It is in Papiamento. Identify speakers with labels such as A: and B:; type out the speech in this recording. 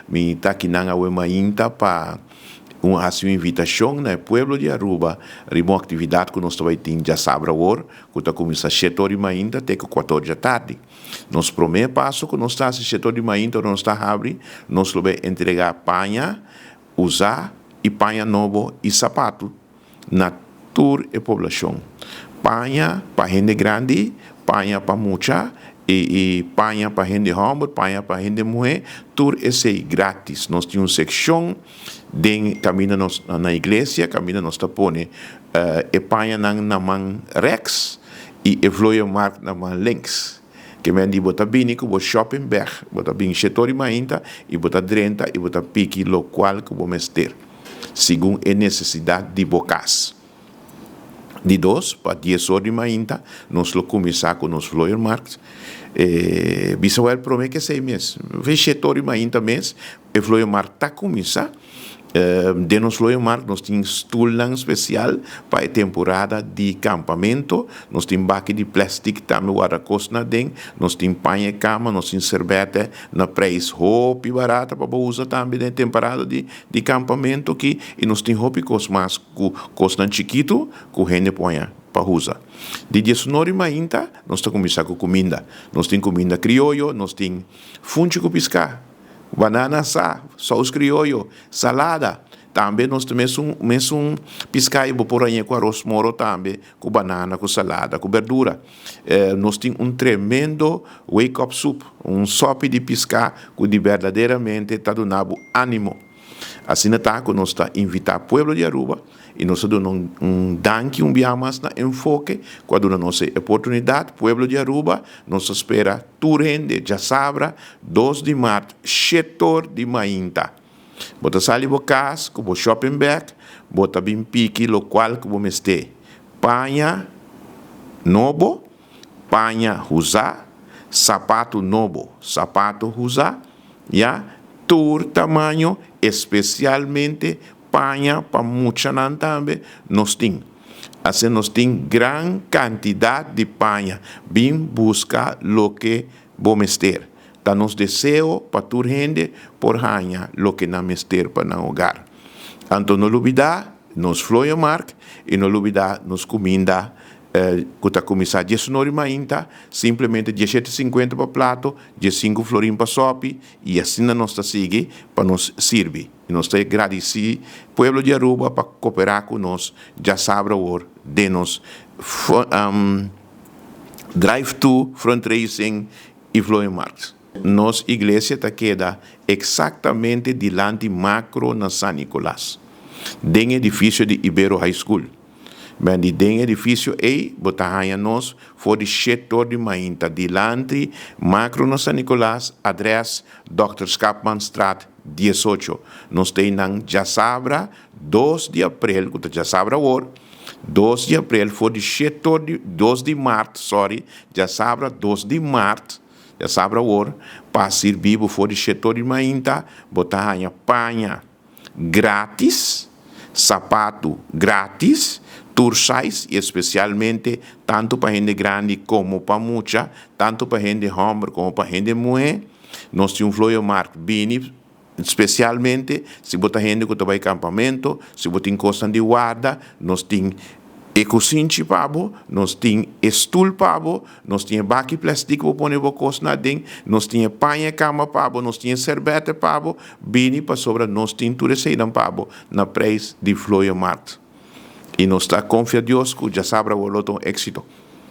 A: Mi ta akinan awe mainta pa un hasi un invitashon na e pueblo di Aruba riba un aktividat ku nos ta bai tin djasabra awor ku ta kuminsá shete or di mainta te ku kuater or djatardi. Nos promé paso ku nos ta hasi shete or di mainta ora nos ta habri, nos lo bai entregá paña usá i paña nobo i sapatu na tur e poblashon. Paña pa hende grandi, paña pa mucha i paña pa hende hòmber, paña pa hende muhé, tur esei grátis. Nos tin un sekshon den kaminda nos na iglesia, kaminda nos ta pone e pañanan na man rèks i e vlooienmarkt na man links. Ke men di bo ta bini ku bo shopping bag, bo ta bin shetor di mainta i bo ta drenta i bo ta piki lokual ku bo mester, segun e nesesidat di bo kas. Di dos pa dies or di mainta nos lo kuminsá ku nos vlooiermarkt. E bisa wèl promé ke esei mes, fe shetor di mainta mes e vlooiermarkt ta kuminsá. Den nos vlooiermarkt nos tin stulnan spesial pa e temporada di kampamento, nos tin baki di plèstik tambe warda kosnan aden, nos tin paña e kama, nos tin serbètè na preis hopi barata pa bo usa tambe den e temporada di kampamento aki i nos tin hopi kos mas ku kosnan chikitu ku hende por haña pa usa. Di diesunor di mainta nos ta kuminsá ku kuminda. Nos tin kuminda krioyo, nos tin funchi ku piská. Banana asá, sous krioyo, salada. Tambe nos ta mesun mesun piská i bo por hañ'é ku aros moro tambe, ku banana, ku salada, ku berdura. Nos tin un tremendo wake up soup, un sòpi di piská ku di berdaderamente ta duna bo ánimo. Asina ta ku nos ta invitá pueblo di Aruba I nos a duna un danki un bia mas na Enfoke ku a duna nos e oportunidat. Pueblo di Aruba, nos ta spera tur hende djasabra dos di mart shetor di mainta. Bo ta sali bo kas ku bo shopping bag, bo ta bin piki lokual ku bo mester. Paña nobo, paña huzá, sapatu nobo, sapatu huzá, ya, tur tamaño, espesialmente Paña pa muchanan tambe nos tin. Asina nos tin gran kantidat di paña. Bin buska loke bo mester. Ta nos deseo pa tur hende por haña loke nan mester pa nan hogar. Anto no lubidá nos vlooienmarkt i no lubidá nos kuminda ku ta kuminsá diesunor di mainta, simplemente dieshete sinkuenta pa plato, diesinku florin pa sòpi i asina nos ta sigui pa nos sirbi. Y nos ta gradici pueblo di Aruba pa coopera cu nos djasabra awor den nos drive to fundraising y vlooienmarkt. Nos iglesia ta keda exactamente dilanti Macro na San Nicolas, den edificio di Ibero High School. Ben di den edifisio ei bo ta haña nos for di shetor di mainta dilanti Macro na San Nicolas, adres Dòkter Schapmanstraat 18. Nos ta einan djasabra dos di aprel, ku ta djasabra awor, dos di aprel for di shetor di, dos di mart, sorry, djasabra dos di mart, djasabra awor, pa sirbi bo for di shetor di mainta, bo ta haña paña. Gratis, sapatu gratis, tur size y especialmente tanto pa hende grandi como pa mucha, tanto pa hende homber como pa hende muhe. Nos tin un vlooienmarkt bini specialmente si bo ta hende cu ta bay campamento, si bo tin cosnan di warda, nos tin E kusinchi pa bo, nos tin e stul pa bo, nos tin e baki plastic bo pone bo kosnan aden, nos tin e paña e kama pa bo, nos tin e serbete pa bo, bini pasobra nos tin tur eseinan pa bo na prijs di vlooienmarkt. I nos ta konfia Dios ku djasabra awor lo ta un éksito.